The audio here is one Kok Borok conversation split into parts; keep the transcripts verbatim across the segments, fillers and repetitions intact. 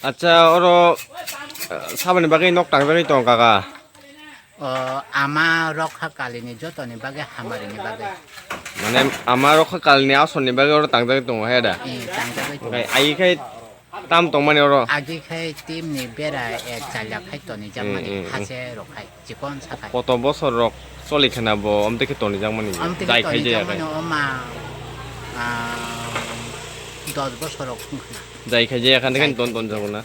Acha, oro, eh, saboni bagwi nok tangjagwi tongo, kaka? O, ama rokha kalini jotoni bagwi hamarini bagwi. Mane, ama rokha kalini asoni bagwi oro tangjagwi tongo, he da? Eh, tangjagwi tongo. Oke, ai khai tam tongmani oro? Agi khai timni bera, eh, chalya khai toni jakmani, eh, eh, eh, hase rok khai. Chikon sakai. Koto bosor rok choli khna bo, amtwi khe toni jakmani. Amtwi khe jai khai toni jaya jakmani khai. O ma, ah, dos bosor rok wng khna. Jai khai jaya khan khe jai ton khai ton jaya. Jago na.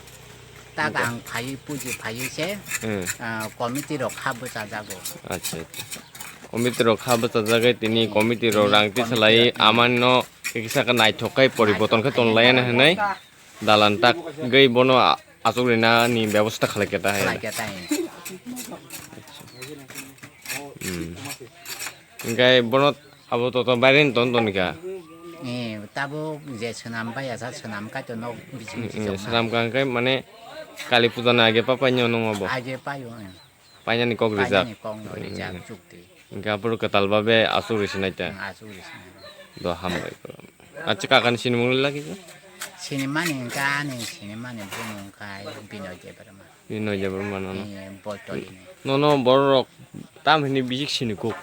Tak ang phai puji phai se, hmm, ah, committee rok kha bwcha jago. Acha, acha. Committee rok kha bwcha jagai tini, hmm, committee rok tini rang committee tisa lai rok tini. Amani no kisa ka naithok khai poriborton khai ton lai ani hinwi. Dalan tak gwi bono a-, achuk rina ni bebosta khalai khe ta hai. Khalai khe ta hai. Hmm. Hingkai bono abo to to bairen ton ton ka. Eh, tabo je swnam bai asa swnam kai to nok bising, hmm, bising hmm, swnam ka hingkai mane Kali puja na age pa pai nyo nung abo. Age payo, eh. Painani kok rijak. Painani kok no rijak, hmm, chukti. Hingke aphuru kwtal babe asuk risinai ta. Hmm, asuk risinai. Do hambai ko. Acha kakani sinimung lagi ko? Sinimani hingke ani sinimani bumung kai Binoy Debbarma. Binoy Debbarma nono. Iya, Boltoli ni. Nono borok tam hini bijik sinikuk?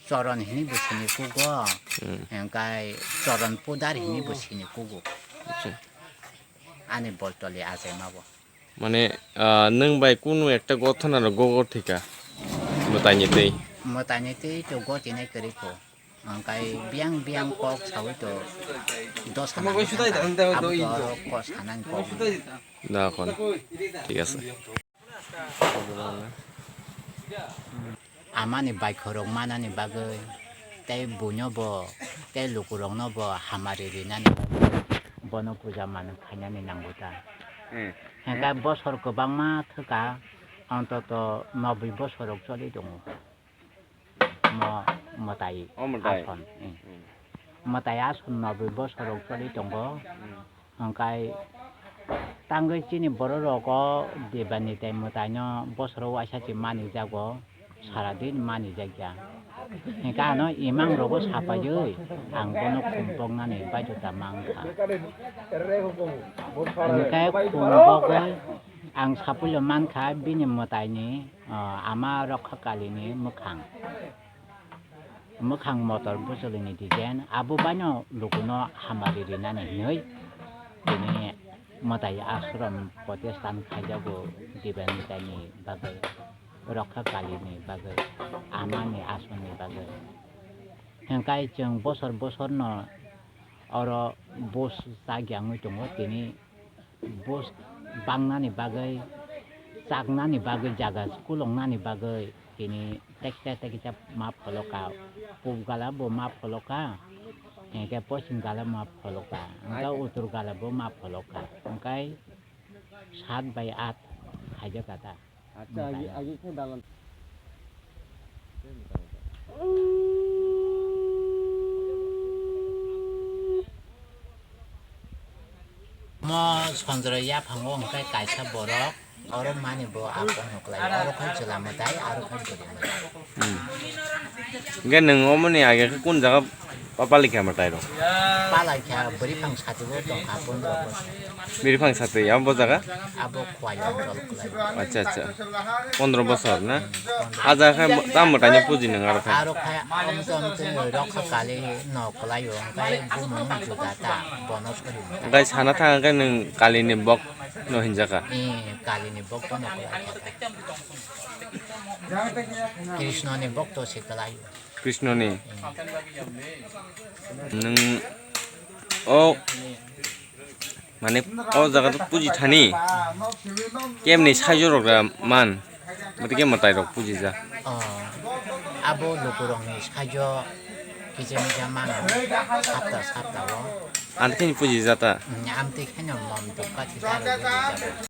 Choron hini bo sinikugo. Hmm. Hingke Choron Pudar hini bo sinikugo. Acha. Ani Boltoli achaima bo. Mane, ah, nwng bai kunu ekta gothona rok gogor thika mwtaini twi. Mwtaini twi to gotinai kwrwi kho. Hwnkhai biyang biyang kok saui to dos sana abo to oro kok sanani kok. Da kon. Thik ase. Amani baikhorok manani bagwi, tei buino bo, tei lukurokno bo hamari rinani bagwi bono puja manwi khainani nango ta. Hmm. Hingkhe bosor kwbangma thwkha, ontoto noboi bosorok choli tongo. Mo-, mwtai. O mwtai. Ason, eh. Hmm. Mwtai ason noboi bosorok choli tongo. Hmm. Hwnkhai tangwi chini borok rok o Debani tei mwtaino bosoro waisa se manijago, sara din manijakya. Hwnkhe ano imang rogo sapaiwi ang bono khumpoknani baidhota mankha. Hwnkhe khumpogwi ang sapuilo mankha bini mwtaini, ah, ama Rokha Kalini mwkhang. Mwkhang motor bwchwlwini design, abo baino lukuno hamari rinani hinwi tini mwtai ashram protestan khaijago Debani taini bagwi, Rokha Kalini bagwi, amani asoni bagwi. Hingkai chwng bosor bosorno oro bus chagya wngwi tongo tini. Bus bangnani bagwi, chaknani bagwi, jaga kulungnani bagwi tini tekisa tekisa ma pholoka. Pub gala bo ma pholoka, hingke poschim gala ma pholoka, hingke uttor gala bo ma pholoka, hingke saat bai aat khaijak kha ta. Acha, agi, agi khe dalan. Mo Sanjay yaphango hwnkhe kaisa borok, oro mani bo abo hwnklai, oro khai chwla mwtai, aro khai bwrwi mwtai. Hmm. Hwnkhe nwng omoni age khe kun jaga pa-, palikha mwtai rok? Palikha bwrwi phang sati bo tongkha pondro bosor. Bwrwi phang sati, abo bo jaga? Abo Khowai Anchal kwlai. Acha, acha. Pondro bosor na? Hmm, pondro. A jaga khe tam mwtaino puji nwng aro khe? Aro khe amtwi amtwi Rokha Kali no kwlai o, hwnkhe bumung juda ta, bono sori mwtai. Hwnkhe sana thang khe nwng Kali ni bok no hinjaka? Hmm, Kali ni bok bono kwlai kha ta. Krishna ni bok to se kwlai o. Krishna ni? Hmm. Nwng o Mane o jaga to puji thani. Kemni saijo rok da man. Mate ke mwtai rok puji ja. Oh, abo lukurokni saijo kisa misa mano sapta sapta o. Amtwi kheno puji ja ta. Mm, amtwi kheno mom dukka thida rok.